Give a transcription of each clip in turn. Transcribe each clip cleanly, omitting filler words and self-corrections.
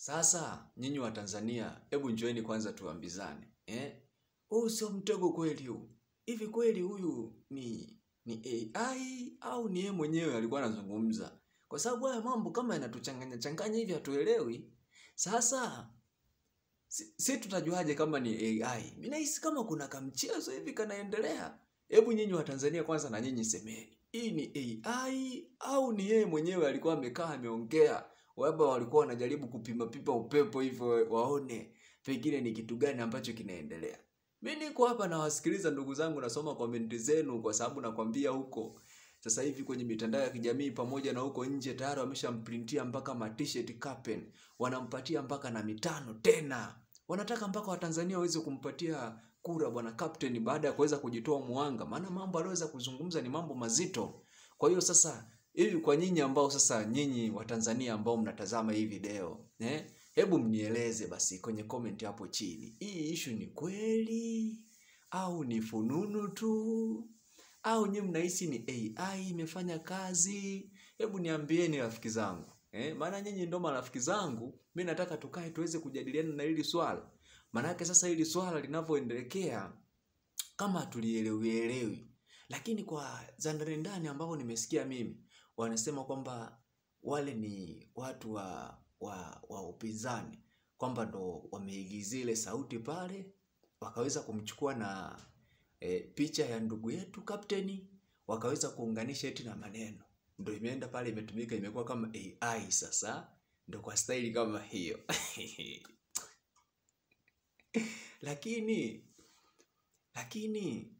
Sasa nyinyi wa Tanzania, hebu njoeni kwanza tuambizane. Huu sio mtego kweli huu? Hivi kweli huyu ni AI au ni yeye mwenyewe alikuwa anazungumza? Kwa sababu haya mambo kama yanatuchanganya changanya hivi hatuelewi. Sasa si tutajuaje kama ni AI? Mimi nahisi kama kuna kamchezo hivi kanaendelea. Hebu nyinyi wa Tanzania kwanza na nyinyi semeni, hii ni AI au ni yeye mwenyewe alikuwa amekaa ameongea? Waba walikuwa wanajaribu kupima pipa upepo hivyo waone pengine ni kitu gani ambacho kinaendelea. Mimi niko hapa nawasikiliza ndugu zangu, nasoma comment zenu, kwa sababu nakwambia huko sasa hivi kwenye mitandao ya kijamii pamoja na huko nje tayari wameshamprintia mpaka ma t-shirt Kapen, wanampatia mpaka na 5 tena. Wanataka mpaka Watanzania waweze kumpatia kura bwana Captain baada ya kuweza kujitoa muhanga, maana mambo aliyoweza kuzungumza ni mambo mazito. Kwa hiyo sasa hivi kwa nyinyi ambao sasa nyinyi Watanzania ambao mnatazama hii video, hebu mnieleze basi kwenye comment hapo chini, hii issue ni kweli au ni fununu tu, au nyinyi mnahisi ni AI imefanya kazi? Hebu niambieni rafiki zangu. Maana nyinyi ndo marafiki zangu, mimi nataka tukae tuweze kujadiliana na hili swala. Maana sasa hili swala linavyoendelea kama tulielewi. Lakini kwa za ndani ndani ambao nimesikia mimi, wanasema kwamba wale ni watu wa upinzani, kwamba ndo wameigizia ile sauti pale, wakaweza kumchukua na picha ya ndugu yetu Captain, wakaweza kuunganisha eti na maneno, ndo imeenda pale imetumika, imekuwa kama AI sasa, ndo kwa staili kama hiyo. Lakini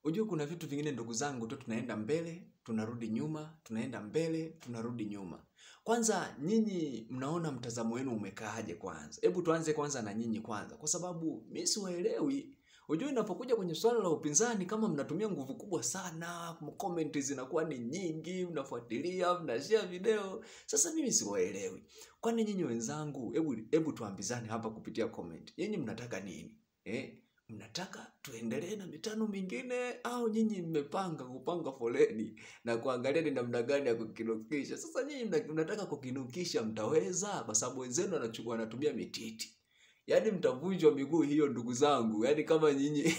unajua kuna vitu vingine ndugu zangu tu, tunaenda mbele tunarudi nyuma, tunaenda mbele tunarudi nyuma. Kwanza nyinyi mnaona mtazamo wenu umekaaje kwanza? Hebu tuanze kwanza na nyinyi kwanza, kwa sababu mimi siwaelewi. Unajua inapokuja kwenye swala la upinzani kama mnatumia nguvu kubwa sana, comment zinakuwa ni nyingi, mnafuatilia, mnashare video. Sasa mimi siwaelewi. Kwani nyinyi wenzangu, hebu tuambizane hapa kupitia comment. Nyinyi mnataka nini? Mnataka tuendelee na mitano mingine au nyinyi mmepanga kupanga foleni na kuangalia ni namna gani ya kukinukisha? Sasa nyinyi mnataka kukinukisha, mtaweza? Kwa sababu wenzenu wanachukua wanatumia mititi. Yaani mtavunjwa miguu hiyo ndugu zangu. Yaani kama nyinyi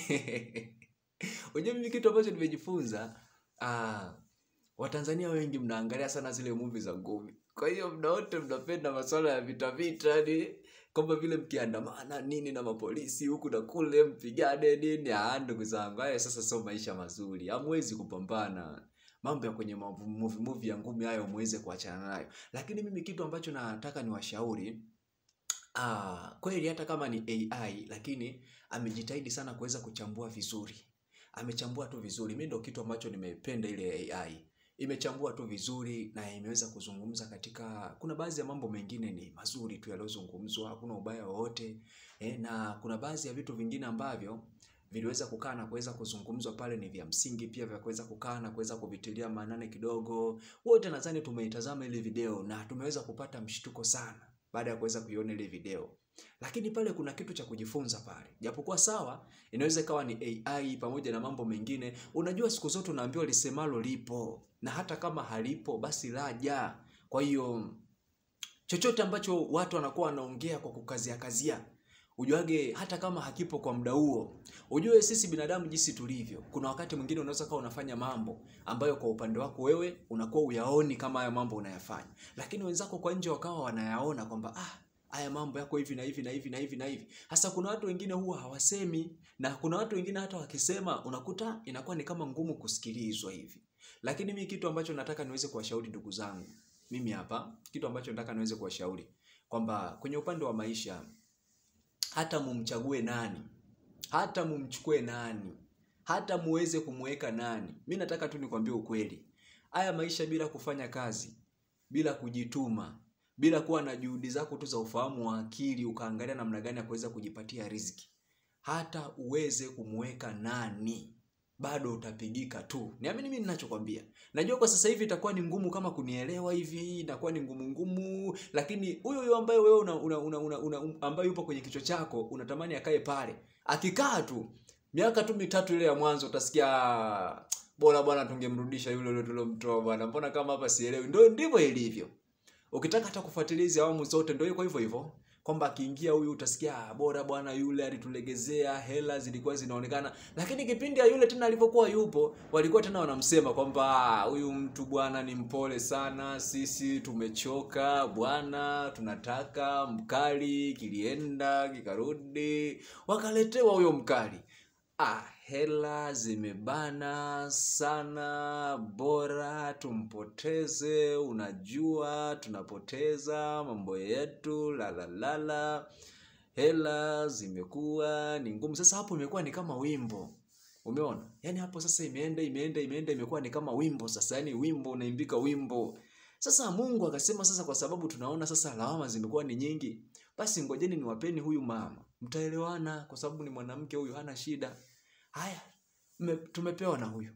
unajua mimi kitu ambacho nimejifunza, Watanzania wengi mnaangalia sana zile movie za ngumi. Kwa hiyo mna wote mnapenda masuala ya vita vita, yani kama vile mkiandamana nini na mapolisi huku na kule mpigane nini. Ndugu zangu, haya sasa sio maisha mazuri. Hamwezi kupambana. Mambo ya kwenye movie ya ngumi hayo muweze kuachana nayo. Lakini mimi kitu ambacho nataka niwashauri, kweli hata kama ni AI lakini amejitahidi sana kuweza kuchambua vizuri. Amechambua tu vizuri. Mimi ndio kitu ambacho nimependa ile AI. Imechambua tu vizuri na imeweza kuzungumza katika, kuna baadhi ya mambo mengine ni mazuri tu yaliyozungumzwa, hakuna ubaya wowote. Na kuna baadhi ya vitu vingine ambavyo viliweza kukaa na kuweza kuzungumzwa pale ni vya msingi pia vya kuweza kukaa na kuweza kuvitilia maanani kidogo. Wote nadhani tumeitazama ile video na tumeweza kupata mshtuko sana baada ya kuweza kuiona ile video. Lakini pale kuna kitu cha kujifunza pale. Japokuwa sawa, inaweza ikawa ni AI pamoja na mambo mengine. Unajua siku zote unaambiwa lisemalo lipo, na hata kama halipo basi laja. Kwa hiyo chochote ambacho watu wanakuwa wanaongea kwa kukazia kazia, ujuage hata kama hakipo kwa muda huo. Ujue sisi binadamu jinsi tulivyo, kuna wakati mwingine unaweza kuwa unafanya mambo ambayo kwa upande wako wewe unakuwa uyaoni kama haya mambo unayafanya, lakini wenzako kwa nje wakawa wanayaona kwamba haya mambo yako hivi na hivi na hivi na hivi na hivi. Hasa kuna watu wengine huwa hawasemi, na kuna watu wengine hata wakisema unakuta inakuwa ni kama ngumu kusikilizwa hivi. Lakini mimi kitu ambacho nataka niweze kuwashauri ndugu zangu, mimi hapa kitu ambacho nataka niweze kuwashauri kwamba kwenye upande wa maisha, hata mumchague nani, hata mumchukue nani, hata muweze kumweka nani, mimi nataka tu nikwambie ukweli. Haya maisha bila kufanya kazi, bila kujituma, bila kuwa na juhudi zako tu za ufahamu wa akili ukaangalia namna gani ya kuweza kujipatia riziki, hata uweze kumweka nani, bado utapigika tu. Niamini mimi ninachokwambia. Najua kwa sasa hivi itakuwa ni ngumu kama kunielewa hivi, inakuwa ni ngumu ngumu, lakini huyo huyo ambaye wewe una ambaye yupo kwenye kichwa chako unatamani akae pale. Akikaa tu miaka tu mitatu ile ya mwanzo utasikia bora bwana tungemrudisha yule yule tulomtoa bwana. Mbona kama hapa sielewi. Ndio ndivyo ilivyo. Ukitaka hata kufuatilia hizi awamu zote ndio iko hivyo hivyo, kwamba akiingia huyu utasikia bora bwana yule alitulegezea, hela zilikuwa zinaonekana. Lakini kipindi ya yule tena alivyokuwa yupo, walikuwa tena wanamsema kwamba huyu mtu bwana ni mpole sana, sisi tumechoka bwana, tunataka mkali. Kilienda kikarudi, wakaletewa huyo mkali. Hela zimebana sana, bora tumpoteze, unajua tunapoteza mambo yetu, la la la la, hela zimekuwa ni ngumu. Sasa hapo imekuwa ni kama wimbo, umeona? Yani hapo sasa imeenda imekuwa ni kama wimbo sasa, yani wimbo unaimbika wimbo. Sasa Mungu akasema sasa, kwa sababu tunaona sasa lawama zimekuwa ni nyingi, basi ngojeni niwapeni huyu mama, mtaelewana, kwa sababu ni mwanamke huyu, hana shida. Haya, tumepewa na huyu,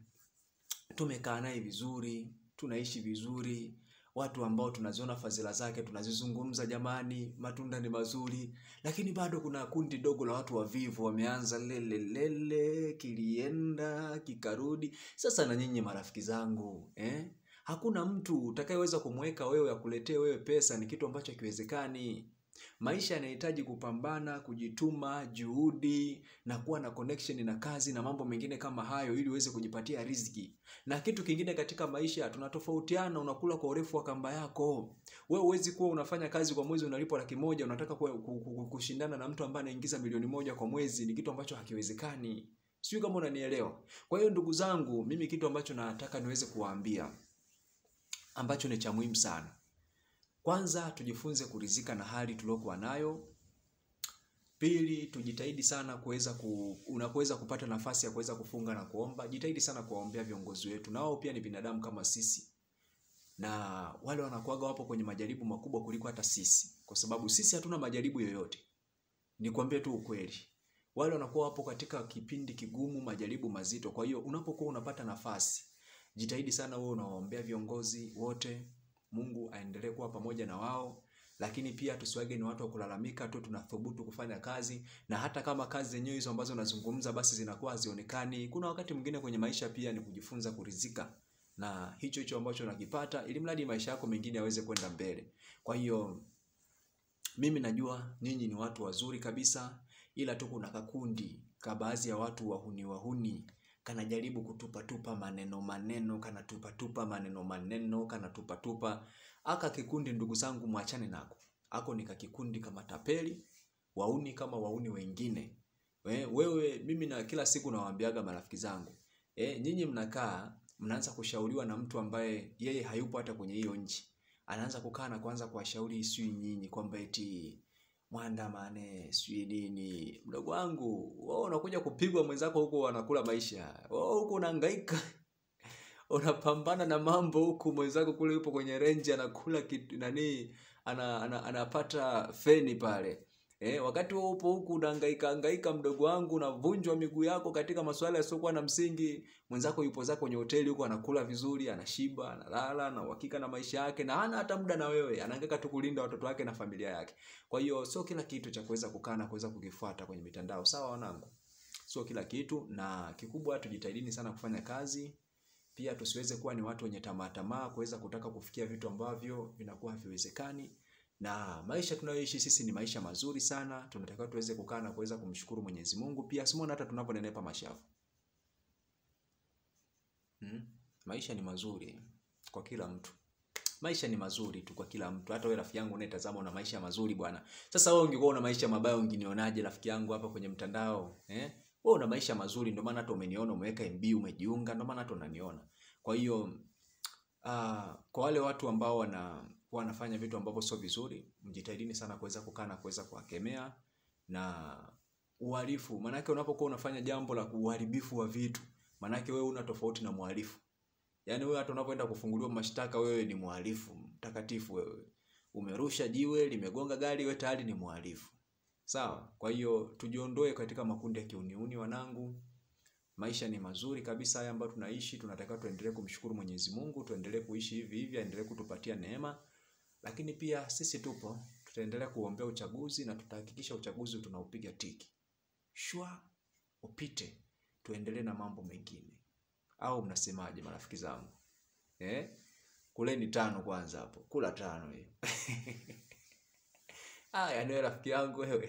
tumekaa naye vizuri, tunaishi vizuri, watu ambao tunaziona fadhila zake tunazizungumza, jamani, matunda ni mazuri. Lakini bado kuna kundi dogo la watu wavivu wameanza lele lele, kilienda kikarudi. Sasa na nyinyi marafiki zangu, hakuna mtu utakayeweza kumweka wewe akuletee wewe pesa, ni kitu ambacho hakiwezekani. Maisha yanahitaji kupambana, kujituma, juhudi na kuwa na connection na kazi na mambo mengine kama hayo ili uweze kujipatia riziki. Na kitu kingine katika maisha tunatofautiana, unakula kwa urefu wa kamba yako. Wewe huwezi kuwa unafanya kazi kwa mwezi unalipwa 100,000, unataka kushindana na mtu ambaye anaingiza 1,000,000 kwa mwezi, ni kitu ambacho hakiwezekani. Sijui kama unanielewa. Kwa hiyo ndugu zangu, mimi kitu ambacho nataka niweze kuwaambia ambacho ni cha muhimu sana. Kwanza, tujifunze kuridhika na hali tulokuwa nayo. Pili, tujitahidi sana kuweza unapoweza kupata nafasi ya kuweza kufunga na kuomba, jitahidi sana kuwaombea viongozi wetu. Na wao pia ni binadamu kama sisi. Na wale wanakuaga wapo kwenye majaribu makubwa kuliko hata sisi, kwa sababu sisi hatuna majaribu yoyote. Nikwambie tu ukweli. Wale wanakuwa wapo katika kipindi kigumu, majaribu mazito. Kwa hiyo unapokuwa unapata nafasi, jitahidi sana wewe unawaombea viongozi wote. Mungu aendelee kuwa pamoja na wao. Lakini pia tusiwage ni watu wa kulalamika tu, tunathubutu kufanya kazi. Na hata kama kazi zenyewe hizo ambazo nazungumza basi zinakuwa hazionekani, kuna wakati mwingine kwenye maisha pia ni kujifunza kuridhika na hicho hicho ambacho unakipata, ili mradi maisha yako mengine yaweze kwenda mbele. Kwa hiyo mimi najua nyinyi ni watu wazuri kabisa, ila tu kuna kakundi ka baadhi ya watu wahuni kanajaribu kutupa maneno, kanatupa maneno, kanatupa. Aka kikundi ndugu zangu mwachane nako. Ako ni kakikundi kama tapeli, wauni kama wauni wengine. Wewe mimi na kila siku nawaambiaga marafiki zangu, nyinyi mnakaa mnaanza kushauriwa na mtu ambaye yeye hayupo hata kwenye hiyo nchi. Anaanza kukaa na kuanza kuwashauri sio nyinyi kwamba eti mwandamane sio nini. Mdogo wangu, wewe unakuja kupigwa mwenzako huko anakula maisha. Wewe huko unahangaika. Unapambana na mambo huku mwenzako kule yupo kwenye range anakula kitu nani, anapata feni pale. Wakati wewe upo huku unahangaika hangaika mdogo wangu, unavunjwa miguu yako katika masuala yasiyokuwa na msingi. Mwenzako yupo zako kwenye hoteli huko anakula vizuri, anashiba, analala na uhakika na maisha yake, na hana hata muda na wewe, anahangaika tu kulinda watoto wake na familia yake. Kwa hiyo sio kila kitu cha kuweza kukaa na kuweza kukifuata kwenye mitandao, sawa wanangu? Sio kila kitu, na kikubwa tujitahidini sana kufanya kazi. Pia tusiweze kuwa ni watu wenye tamaa kuweza kutaka kufikia vitu ambavyo vinakuwa haviwezekani. Na maisha tunayoishi sisi ni maisha mazuri sana, tunatakiwa tuweze kukaa na kuweza kumshukuru Mwenyezi Mungu. Pia simuona hata tunaponenepa mashavu. Maisha ni mazuri kwa kila mtu. Maisha ni mazuri tu kwa kila mtu. Hata wewe rafiki yangu unayetazama una maisha mazuri bwana. Sasa wewe ungekuwa una maisha mabaya ungenionaje rafiki yangu hapa kwenye mtandao? Wewe una maisha mazuri, ndio maana hata umeniona, umeweka MB, umejiunga, ndio maana hata unaniona. Kwa hiyo kwa wale watu ambao wanafanya vitu ambavyo sio vizuri, mjitahidini sana kuweza kukaa na kuweza kuwakemea. Na uhalifu, maana unapokuwa unafanya jambo la uharibifu wa vitu, maana wewe una tofauti na mhalifu. Yaani wewe hata unapoenda kufunguliwa mashtaka wewe ni mhalifu mtakatifu wewe. Umerusha jiwe limegonga gari, wewe tayari ni mhalifu. Sawa? Kwa hiyo tujiondoe katika makundi ya kiuniuni wanangu. Maisha ni mazuri kabisa haya ambayo tunaishi, tunatakiwa tuendelee kumshukuru Mwenyezi Mungu, tuendelee kuishi hivi hivi, aendelee kutupatia neema. Lakini pia sisi tupo, tutaendelea kuombea uchaguzi na tutahakikisha uchaguzi tunaupiga tiki. Shwa upite, tuendelee na mambo mengine. Au mnasemaje marafiki zangu? Kuna Kuleni 5 kwanza hapo. Kula 5 hiyo. Haya, ni rafiki yangu wewe.